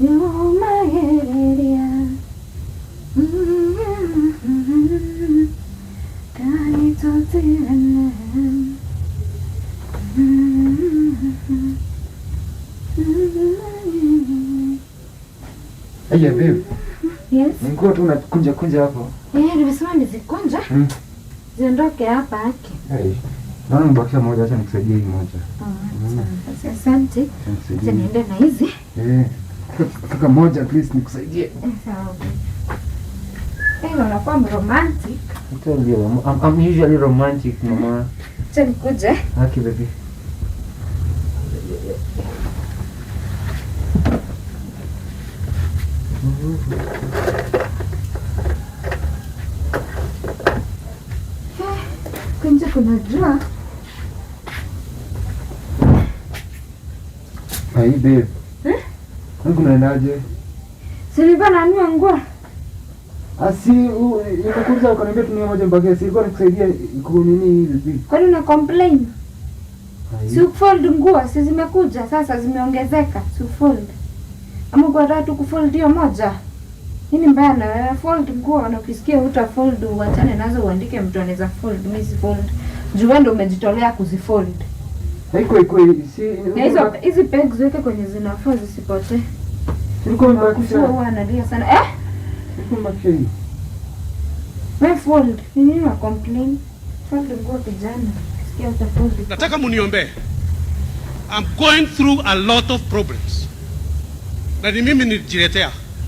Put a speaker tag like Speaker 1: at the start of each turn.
Speaker 1: Nyũmagĩrĩria. Ngai tũtigane.
Speaker 2: Hey, babe.
Speaker 1: Yes.
Speaker 2: Nilikuwa tu nakunja kunja hapo.
Speaker 1: Eh, nimesema nizikunja. Ziondoke hapa haki.
Speaker 2: Hey. Naona nimebakisha moja, acha nikusaidie hii moja.
Speaker 1: Oh, asante.
Speaker 2: Acha nikusaidie.
Speaker 1: Acha niende na hizi.
Speaker 2: Eh. Kaka moja please nikusaidie.
Speaker 1: Eh, sawa. Eh, unakuwa romantic.
Speaker 2: I tell you, I'm usually romantic, mama.
Speaker 1: Acha nikuje.
Speaker 2: Haki baby.
Speaker 1: Kunje kuna jua.
Speaker 2: Hey babe.
Speaker 1: Eh?
Speaker 2: Kwani kunaendaje?
Speaker 1: Si nilikuwa nanunua nguo.
Speaker 2: Asi, nikakuuliza ukaniambia tumia moja mbakia. Si ilikuwa nikusaidia kunini hii baby.
Speaker 1: Kwani una complain?
Speaker 2: Ai.
Speaker 1: Si ufold nguo, si zimekuja sasa zimeongezeka. Si ufold. Ama uko nataka tu kufold hiyo moja? Nini mbaya na wewe? Fold nguo na ukisikia huta fold uachane nazo uandike mtu anaweza fold, mimi si fold. Juu wewe ndio umejitolea kuzifold.
Speaker 2: Haiko iko si
Speaker 1: Na hizo hizi pegs weke kwenye zinafaa zisipotee.
Speaker 2: Ilikuwa imebakisha.
Speaker 1: Kufua huwa analia sana. Eh?
Speaker 2: Ilikuwa imebakisha hii.
Speaker 1: Wewe fold. Ni nini una complain? Fold nguo kijana. Sikia uta fold.
Speaker 3: Nataka muniombee. I'm going through a lot of problems. Na ni mimi nilijiletea.